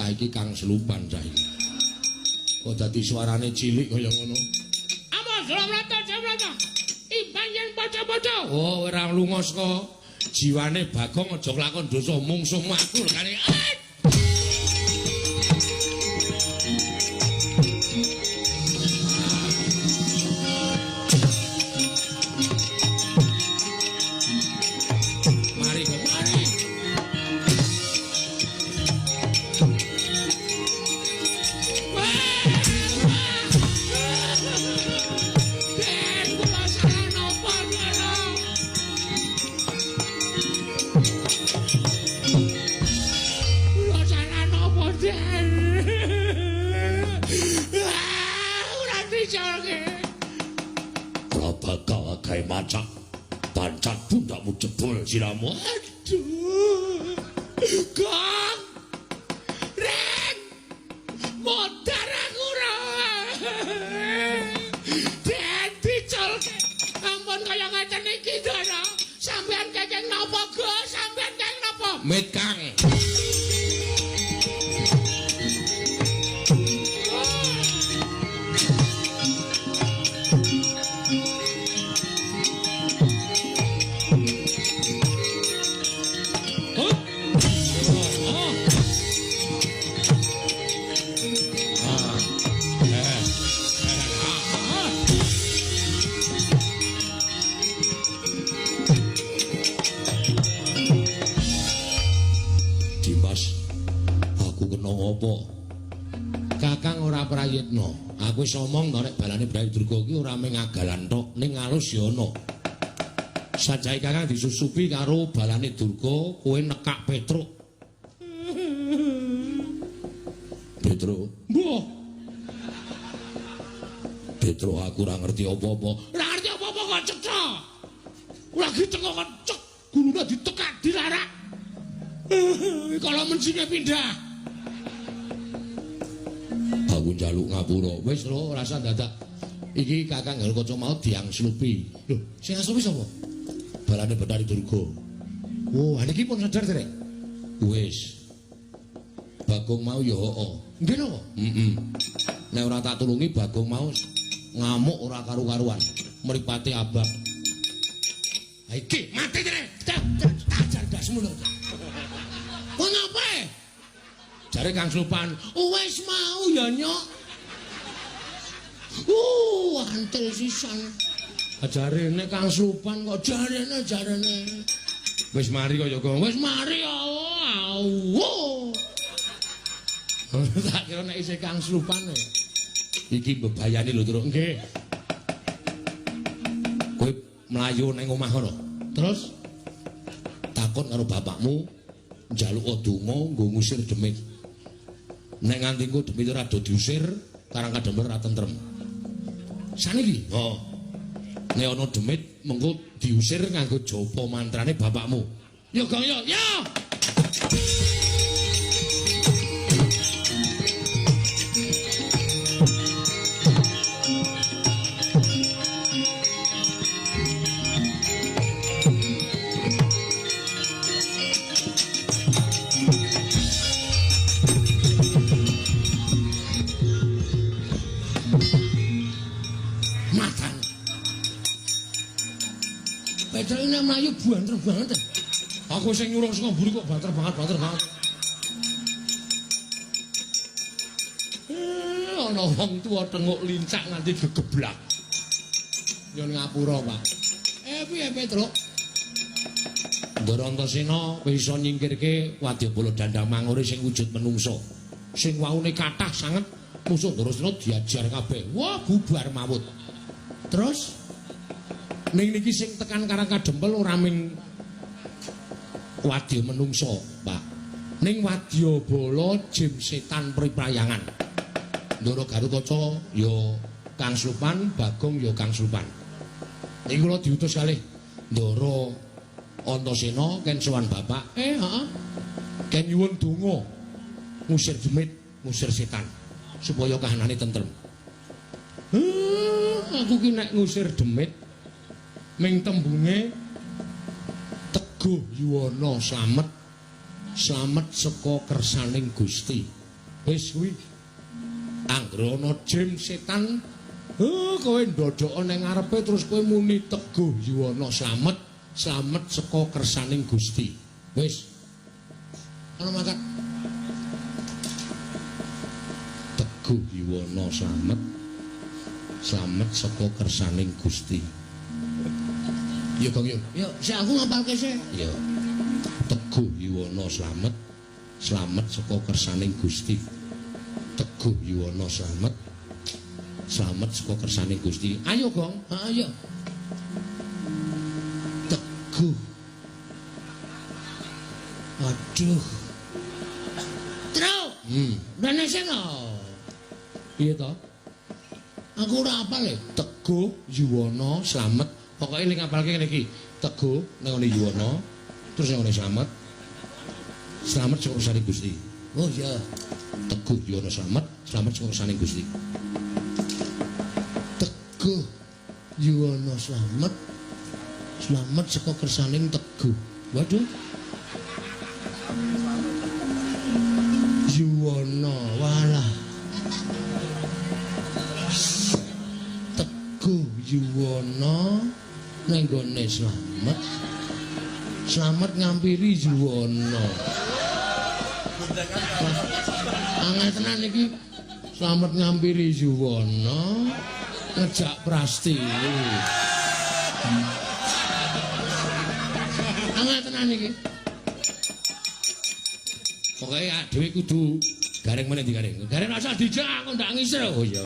Cah iki Kang Slupan cah iki. Kok dadi suarane cilik kaya ngono. Amos Jlambrata Jlambrata. Imbang yen paca-paca. Oh, ora lunga saka jiwane Bagong aja kelakon dosa mungsuhmu aku regane. Mari kok, mari. Den kula salah napa Ndara? Kula salah napa Den? Ora dijalke. Ora bakal gawe macak. Pancat pundakmu jebol siramu. Aduh. Gong. Ren. Modar aku ora. Den diculke. Ampun kaya ngeten iki, Ndara. Sampeyan kekeng napa, Gus? Sampeyan kekeng napa? Mit Kang. Dimas, aku kena ngopo? Kakang ora prayitna. Aku wis omong to nek balane Brawi Durga iki ora mung agalan tok, ning alus ya ana. Sajae Kakang disusupi karo balane Durga, kowe nekak Petruk. Petruk, Mbah, Petruk aku ora ngerti apa-apa. Ora ngerti apa-apa kok cetha. Lagi teko kok cek, gulune ditekak dilarak. Kalau mensinge pindah. Aku njaluk ngapura. Wis lho, rasa dadak. Iki Kakang Garukaca mau diangslupi. Lho, sing angslupi sapa? Balane Bathari Durga. Oh, niki pun sadar derek. Wis. Bagong mau ya heeh. Nggih napa? Heeh. Nek ora tak tulungi Bagong mau ngamuk ora karu-karuan. Mripate abang. Ha iki mati derek. Tak ajar ndasmu lho. Kok ngapa? Jare Kang Slupan, Wis mau ya nyok. Antil sisan. Jarene Kang Slupan kok Jarene jarene. wis mari kaya kok. Wis mari awu. Tak kira nek isih Kang Slupan e. Iki mbebayani lho, Truk. Nggih. Kowe mlayu nang omah kono. Terus Takon karo bapakmu njaluk donga nggo ngusir demit. Nek nganti engko demit ora do diusir, Karang Kadempel ora tentrem. Saniki? Oh. Nek ana demit mengko diusir nganggo japa mantrane bapakmu. Ya Gong ya. Ya. Matan. Petruk ini mlayu banter banget. Aku sing nyuruh saka mburi kok banter banget, banter banget. Ana wong tuwa tenguk lincak nganti gegeblak. Nyun ngapura, Pak. Piye Petruk? Ndara Antasena wis iso nyingkirke wadyabala Dandang Mangure sing wujud menungsa. Sing waune kathah sanget musuh Ndarasena diajar kabeh. Wah, bubar mawut. Terus ning niki sing tekan Karang Kadempel ora ming wadya menungsa, Pak. Ning wadyabala jim setan priprayangan. Ndara Garukaca ya Kang Slupan, Bagong ya Kang Slupan. Niki kula diutus kalih Ndara Antasena ken sowan bapak. Heeh. Ken nyuwun donga ngusir demit, ngusir setan supaya kahanane tentrem. Aku ki nek ngusir demit ming tembunge teguh yuwana slamet, slamet saka kersaning Gusti. Wis kuwi. Anggere ana jim setan, kowe ndodhok ning ngarepe terus kowe muni Teguh Yuwana slamet, slamet saka kersaning Gusti. Wis. Ana mangkat. Teguh Yuwana slamet, slamet saka kersaning Gusti. Ya Gong yo. Yo, sik aku ngapalke sik. Ya. Teguh Yuwana slamet, slamet saka kersaning Gusti. Teguh Yuwana slamet, slamet saka kersaning Gusti. Ayo Gong, ayo. Teguh. Aduh. Tru. Rene sing. Piye to? Aku ora apal e. Teguh Yuwana slamet. Pokoke ning ngapalke ngene iki. Teguh nang ngene Yuwana, terus nang ngene slamet. Slamet saka kersaning Gusti. Oh iya. Teguh Yuwana slamet, slamet saka kersaning Gusti. Teguh Yuwana slamet, slamet saka kersaning Teguh. Waduh. Yuwana walah. Teguh Yuwana nang nggone slamet, slamet ngampiri Yuwana. Angel tenan iki. Slamet ngampiri Yuwana ngejak Prastiwi. Angel tenan iki. Pokoke dhewe kudu gareng meneh digareng. Gareng asal dijak aku ndak ngisir. Oh iya.